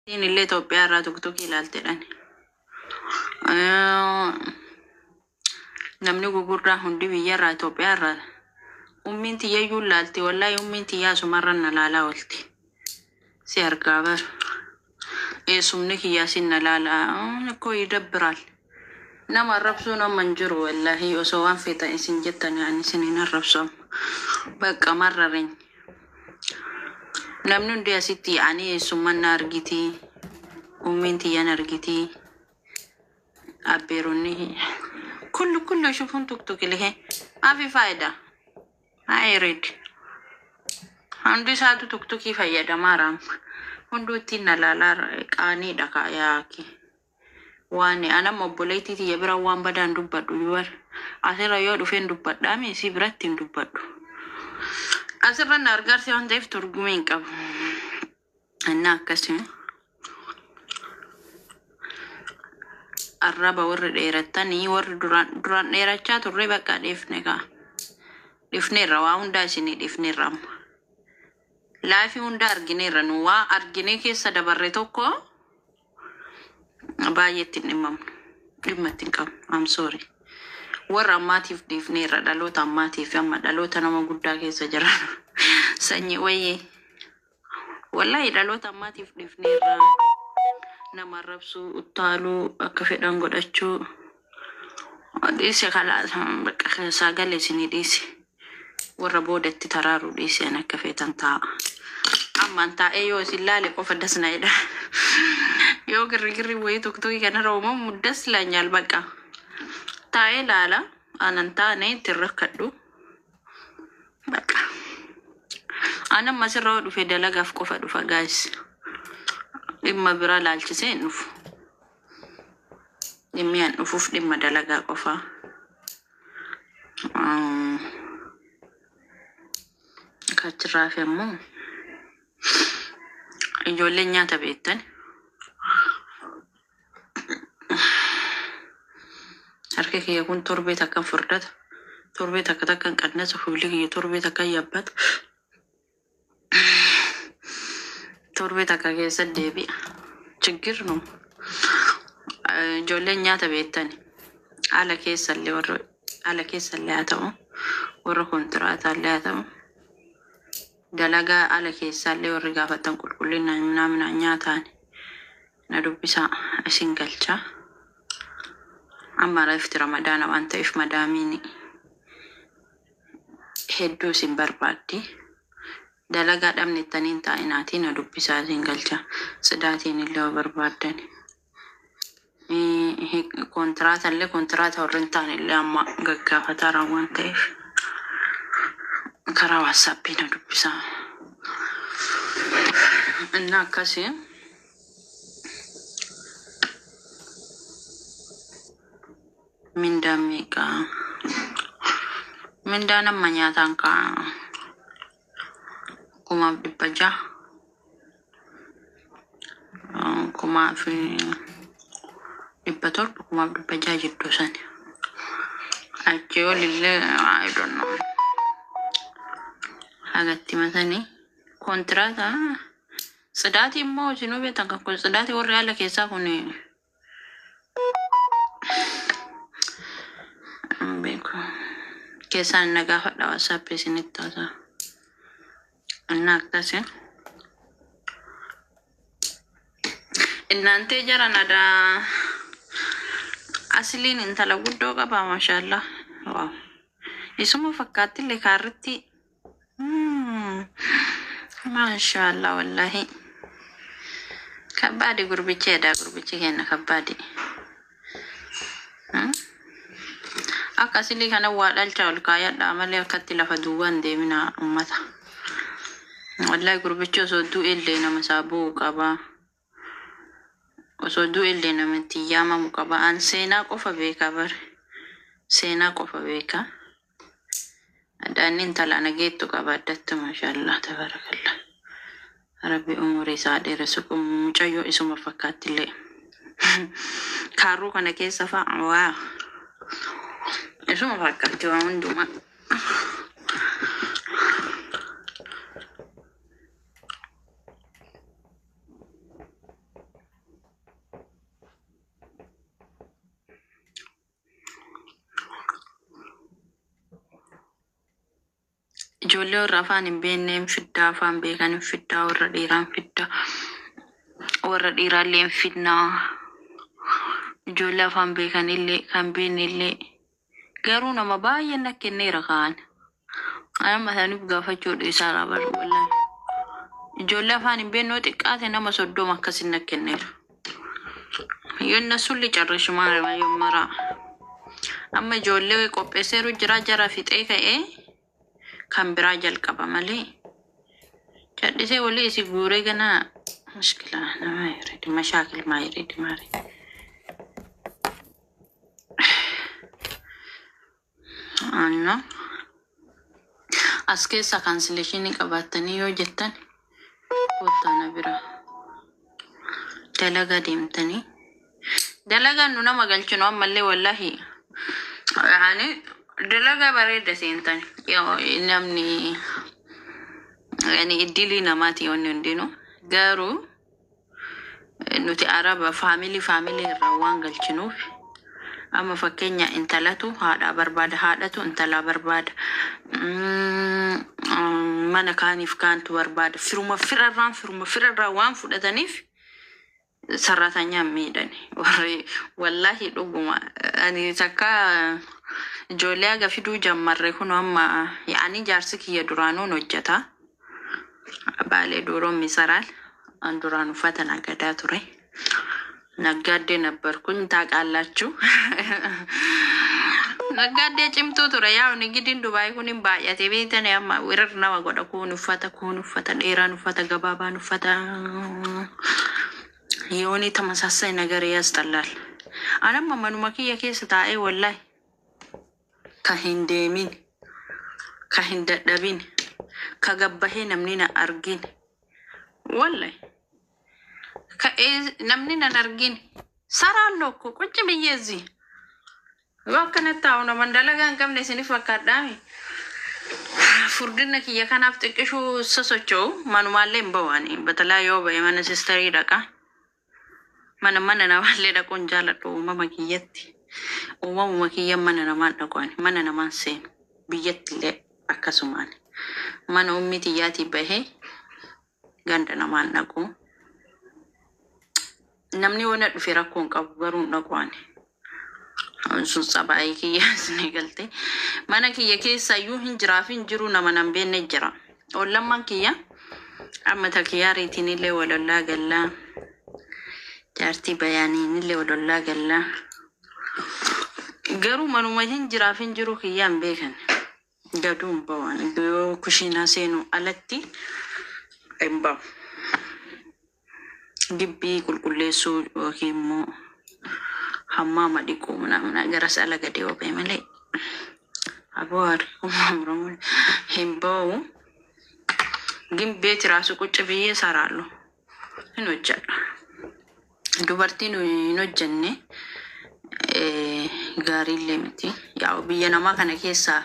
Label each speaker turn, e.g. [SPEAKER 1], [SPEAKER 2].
[SPEAKER 1] Isiin illee Itoophiyaa irraa tuktukii ilaaltedhan. Namni gugurdaa hundi biyya irraa Itoophiyaa irraa ummiin tiyyayyuu laalti, wallaahi ummiin tiyyaa asumarra na laalaa oolti. Si argaa bar. Eessumni kiyyaa sin na laalaa akkoo yidabbiraal. Nama arrabsuun amma hin jiru, wallaahi osoo waan feetan isin jettan ani isin hin arrabsu amma. Bakka marrareny. Namni hundi asitti yaa'anii eessumman na argiti. Ummiin tiyya na argiti. Abbeeronni kullu kullu shufuun tuktukilihee. Maafi faayidaa? Haa ereed. Hundi isaatu tuktukii fayyadamaa raama. Hunduu ittiin na laalaa qaaniidha kaa yaaki. Waan anam obboleettii tiyya bira waan badaan dubbadhu bar. Asirra yoo dhufeen dubbadhaami, isii biratti hin dubbadhu. Asirra na argaarsi waan ta'eef turgumii hin qabu. Innaa akkasii. Arraba warri dheerattanii, warri duraan duraan dheerachaa turre, bakka dhiifne kaa. Dhifneerra, waa hundaa isinii dhifneerra amma. Laafii hundaa argineerra, nu waa arginee keessa dabarre tokko baay'ee ittiin dhimmamnu. Dhimma ittiin qabnu. I'm sorry. Warra ammaatiif dhiifneerra, dhaloota ammaatiif, amma dhaloota nama guddaa keessa jiran. Sanyii wayyee. Wallahi dhaloota ammaatiif dhiifneerra. Nama arrabsuu, uttaaluu, akka fedhan godhachuu. Dhiise kalaas, bakka sagalee isinii dhiise. Warra boodatti taraaruu dhiise, an akka feetan taa'a. Ammaan taa'ee yoo isin laale qofa das na jedha. Yoo girrigirri wayii tuktukii kanarra uumamu das laanyaal bakka. Taa'ee laala, anan taane ittiin rakkadhu. Bakka. An amma asirra yoo dhufe dalagaaf qofa dhufa, guys. Dhimma biraa laalchisee hin dhufu. Dhimmi an dhufuuf dhimma dalagaa qofa. Kachirraa fi ammoo ijoolleen nyaata beektan. Harki kiyya kun torbee takkan furdata. Torbee takka takkan qannasa, fuulli kiyya torbee takkan yabbata. Torbee takka keessa deebi'a. Chiggir nu. Ijoolleen nyaata beektani. Ala keessallee, warra ala keessallee haa ta'u, warra kontiraataallee haa ta'u, dalagaa ala keessaallee warri gaafatan qulqullina minaa nyaataan na dubbisaa, isin galchaa. Amma reefti Ramadaana waan ta'eef madaamiin hedduu isin barbaaddi. Dalagaa dhabne ittanii hin taa'inaatii na dubbisaa, isin galcha. Tsidaatiin illee yoo barbaaddan. Kontiraata illee, kontiraata warri hin taane illee amma gaggaafataa waan ta'eef karaa WhatsAppii na dubbisaa. Inni akkasii. Mindaan meeqa? Mindaan amma nyaataan kaa 1600, 1700, 1600 jidduu sani. Achii olillee I don't know. Hagatti matanii kontiraata tsidaatii immoo isinuu beektan, kan kun tsidaatii warri haala keessaa kun hin beeku. Keessaan na gaafadha, WhatsApp isinitti haasa'a. Inni akkasi. Innaantee jaran adaa asliin intala guddoo qaba, mashallah. Wow. Isuma fakkaattillee kaarritti. Mashallah, wallahi. Kabbaadi gurbichi edaa, gurbichi kenna kabbaadi. Akka asilii kana waa dhalchaa ol kaayadhaa malee akkatti lafa duwwaa hin deeminaa ummata. Wallahi gurbichi osoo du'ellee nama isaa bu'u qaba. Osoo du'ellee nama ittiin yaamamu qaba. An seenaa qofa beekaa bare. Seenaa qofa beekaa. Addaanni intala ana geettu qaba addatti, mashallah tabarakallah. Rabbi umurii isaa dheeressu, kun mucayyoo isuma fakkaattillee. Kaarruu kana keessa fa'a waa. Isuma fakkaatti waa hundumaa. Ijoollee warra afaan hin beekne hin fiddaa, afaan beekan hin fiddaa, warra dhiiraa hin fiddaa, warra dhiiraallee hin fidnaa. Ijoollee afaan beekan illee kan beekne illee garuu nama baay'een na kenneera kaan. Anama isaaniif gaafachuu dhiisaara bara wallahi. Ijoollee afaan hin beekne yoo xiqqaate nama 30 akkasin na kenneera. የእነሱን ልጨርሽ መጀመሪያ amma ijoollee qopheesseeru jira jara fixee ka'ee kan biraa jalqaba malee cadhisee walii isi guuree gana mushkila nama يريد مشاكل ما يريد ما يريد anno as keessa cancellation qabaattanii yoo jettan kottaa na bira dalaga deemtanii dalagaan nu nama galchinu ammallee wallahi yani dalaga bareeda seentan yoo namni yani iddilii namaati wanni hundinuu garuu nuti araba family family irraa waan galchinuuf amma fakkeenya intalatu haadha barbaada, haadhatu intalaa barbaada, mana kaaniif kaantu barbaada, firuma firarraan firuma firarraa waan fudhataniif sarratanyaan miidhani warri wallahi dhuguma ani takka ijoollee haga fiduu jammarre kun amma yaani jaarsi kiyya duraanuun hojjeta baalee duuroon misaraal an duraan uffata nagadaa ture ነጋዴ ነበርኩኝ ታውቃላችሁ። ነጋዴ cimtuu ture yaa nigidiin Dubaay kun hin baay'ate beektani amma wirir nama godha kun uffata kun uffata dheeraan uffata gabaabaan uffata የሆነ ተመሳሳይ ነገር ያስጠላል። Anamma manuma kiyya keessa taa'ee wallahi ka hin deemin ka hin dadhabin ka gabbahee namni na argin wallahi ka namni nan argin saraan lokko ቁጭ ብዬ እዚህ yoo akkanatti taa'u naman dalagaa hin qabne isinif fakkaadhaami. Furdina kiyya kanaaf xiqqishuu sosocho'u manumaallee hin ba'u batalaa yoo ba'e mana sisterii dhaqa. Mana mana namaallee dhaquun jaaladhu uumama kiyyatti. Uumamuma kiyya mana namaan dhaqu ani mana namaan seenu biyyatti illee akkasumaan mana ummi tiyyaatii bahee ganda namaan dhaqu. Namni yoo na dhufe rakkoo hin qabu garuu hin dhaqu ani. Sun sabaayii kiyya isin galte. Mana kiyya keessa iyyuu hin jiraaf hin jiru nama nan beekne jira. Ollammaan kiyya amma takiyyaariitiin illee walollaa gallaa. Jaartii bayaaniin illee walollaa gallaa. Garuu manuma hin jiraaf hin jiru kiyya hin beekan. Gaduu hin ba'u. Yoo kushiinaa seenu alatti hin ba'u. Gibbii qulqulleessuu yookiin immoo hammaama dhiquu ምናምን garas ala gadi yoo ba'e malee aboo hin ba'u. ግን ቤት ራሱ ቁጭ ብዬ እሰራለሁ hin hojjedha. Dubartiin hin hojjenne gaariillee miti. Yaa biyya namaa kana keessaa